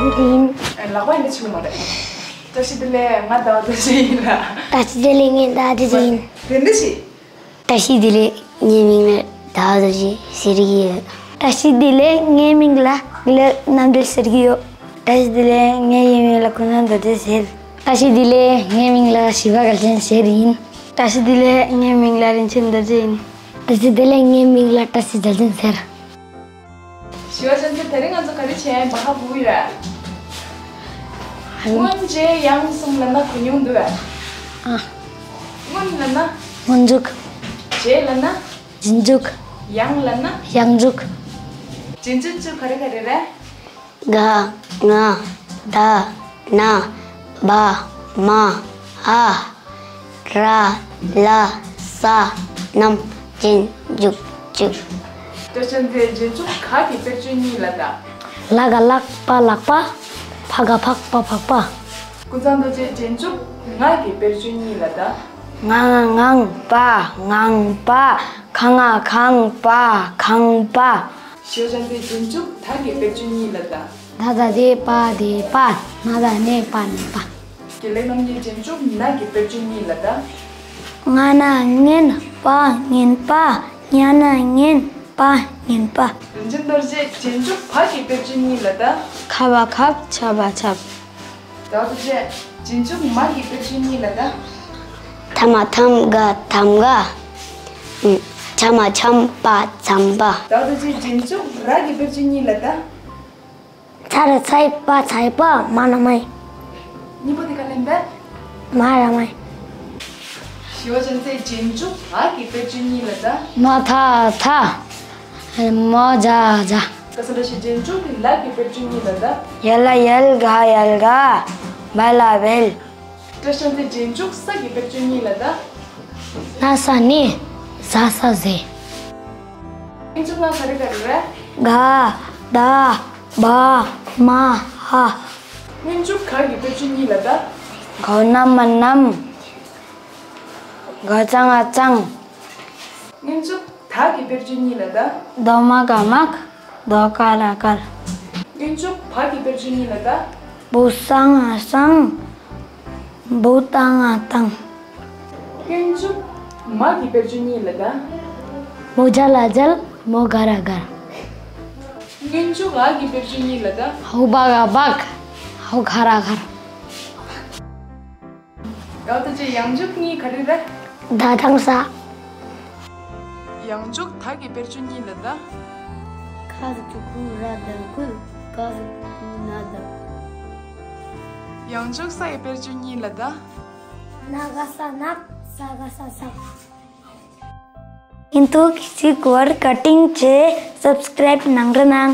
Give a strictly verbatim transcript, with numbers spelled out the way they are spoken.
ཡིན། ལག་པ་ཡིན་ན་ཆི་ནི་མ་རེད། བཀྲ་ཤིས་བདེ་ལེགས། ང་ཟླ་བ་རྡོ་རྗེ་ཡིན་ལ། བཀྲ་ཤིས་བདེ་ལེགས། ངའི་མིང་ཟླ་བ་རྡོ་རྗེ་ཡིན། དེ་འདྲ་ཞིག་བཀྲ་ཤིས་བདེ་ལེགས། ངའི་མིང་ལ་ཟླ་བ་རྡོ་རྗེ་ཟེར་གྱི་ཡོད། བཀྲ་ཤིས་བདེ་ལེགས། ངའི་མིང་ལ་གུ་ལེགས་རྣམ་འགྲེལ་ཟེར་གྱི་ཡོད། བཀྲ་ཤིས་བདེ་ལེགས། ངའི་མིང་ལ་ཀུན་བཟང་རྡོ་རྗེ་ཟེར། བཀྲ་ཤིས་བདེ་ལེགས། ངའི་མིང་ལ་ཞི་བ་དགའ་ལྡན་ཟེར་ཡིན། བཀྲ་ཤིས་བདེ་ལེགས། ངའི་མིང་ལ་རིན་ཆེན་རྡོ་རྗེ་ཡིན། བཀྲ་ཤིས་བདེ་ལེགས། ངའི་མིང་ལ་བཀྲ་ཤིས་རྒྱལ་མཚན་ཟེར། ཞི་བ་ཅན་ཚེ། དེ་རིང་ང་ཚོ་ག་རེ་བྱས་ཡིན་པ་ཧ་གོ་གི་རེད། སྔོན་རྗེས་ཡང་གསུམ་ལབ་ན་གོ་མྱོང་འདུག་གས། ཨ། སྔོན་ལབ་ན། སྔོན་འཇུག་རྗེས་ལབ་ན། རྗེས་འཇུག་ཡང་ལབ་ན། ཡང་འཇུག་རྗེས་འཇུག་བཅུ་ག་རེ་ག་རེ་རེད། ག་ང་ད་ན་བ་མ་འ། ར་ལ་ས་རྣམས་རྗེས་འཇུག་བཅུ། བཀྲ་ཤིས་བདེ་ལེགས། རྗེས་འཇུག་ག་གི་དཔེར་བརྗོད་གཉིས་ལབ་ད། ལ་ག་ལག་པ་ལག་པ། ཕ་ག་ཕག་པ་ཕག་པ། ཀུན་བཟང་རྡོ་རྗེ། རྗེས་འཇུག་ང་གི་དཔེར་བརྗོད་གཉིས་ལབ་ད། ང་ང་ངང་པ་ངང་པ། ཁ་ང་ཁང་པ་ཁང་པ། ཞི་བ་ཅན་ཚེ། རྗེས་འཇུག་ད་གི་དཔེར་བརྗོད་གཉིས་ལབ་ད། ད་ད་དེ་པ་དེ་པ། ན་ད་ནེ་པ་ནེ་པ། དགེ་ལེགས་རྣམ་རྒྱལ། རྗེས་འཇུག་ན་གི་དཔེར་བརྗོད་གཉིས་ལབ་ད། ང་ན་ངན་པ་ངན་པ། ཉ་ན་ཉན་པ་ཉན་པ། རིན་ཆེན་རྡོ་རྗེ། རྗེས་འཇུག་བ་གི་དཔེར་བརྗོད་གཉིས་ལབ་ད། ཁ་བ་ཁབ་ཆ་བ་ཆབ། ཟླ་བ་རྡོ་རྗེ། རྗེས་འཇུག་མ་གི་དཔེར་བརྗོད་གཉིས་ལབ་ད། ཐ་མ་ཐམ་ག་ཐམ་ག། ཨུམ། ཆ་མ་ཆམ་པ་ཆམ་པ། ཟླ་བ་རྡོ་རྗེ། རྗེས་འཇུག་ར་གི་དཔེར་བརྗོད་གཉིས་ལབ་ད། ཚ་ར་ཚའི་པ་ཚའི་པ། མ་ན་མའི། གཉིས་པ་དེ་ག་ལེན་པས། མ་ར་མའི། ཞི་བ་ཅན་ཚེ། རྗེས་འཇུག་འ་གི་དཔེར་བརྗོད་གཉིས་ལབ་ད། མ་ཐ་ཐ། མ་ཇ་ཇ། ཀ་ས་འདྲ་ཞིག་རྗེས་འཇུག་ལ་གི་དཔེར་བརྗོད་གཉིས་ལབ་ད། ཡ་ལ་ཡལ་ག་ཡལ་ག། བ་ལ་བལ། བཀྲ་ཤིས་བདེ་ལེགས། རྗེས་འཇུག་ས་གི་དཔེར་བརྗོད་གཉིས་ལབ་ད། ན་ས་ནི། ཟ་ས་ཟེ། སྔོན་འཇུག་ང་ག་རེ་ག་རེ་རེད། ག་ད་བ་མ་ཧ། སྔོན་འཇུག་ག་གི་དཔེར་བརྗོད་གཉིས་ལབ་ད། ག་ན་མ་ནམ། ག་ཙ་ང་ཙང་། སྔོན་འཇུག་ད་གི་དཔེར་བརྗོད་གཉིས་ལབ་ད། དོ་མ་ག་མག་དོ་ཀ་ར་ཀར། སྔོན་འཇུག་བ་གི་དཔེར་བརྗོད་གཉིས་ལབ་ད། བུ་ས་ང་སང་། བུ་ཏ་ང་ཏང་། སྔོན་འཇུག་མ་གི་དཔེར་བརྗོད་གཉིས་ལབ་ད། མོ་ཇ་ལ་མཇལ། མོ་ག་ར་གར། སྔོན་འཇུག་འ་གི་དཔེར་བརྗོད་གཉིས་ལབ་ད། ཧོ་བ་ག་བག་ཧོ་ག་ར་གར། ཡང་ད་ཅི་ཡང་འཇུག་གཉིས་ག་རེ་རེད། ད་དང་ས། ཡང་འཇུག་ད་གི་དཔེར་བརྗོད་གཉིས་ལབ་ད། ཁ་ཟུག་གུ་ར་ད་ཁུལ། ཀ་ཟུག་གུ་ན་ད་ཁུལ། ཡང་འཇུག་ས་ཡི་དཔེར་བརྗོད་གཉིས་ལབ་ད། ན་ག་ས་ནག་ས་ག་ས་སག་ཡིན་དུ་གི་སི་ཀོར་ཀ་ཊིང་ཅེ་སབ་སི་ཀ་རའིབ་གནང་རོགས་གནང་།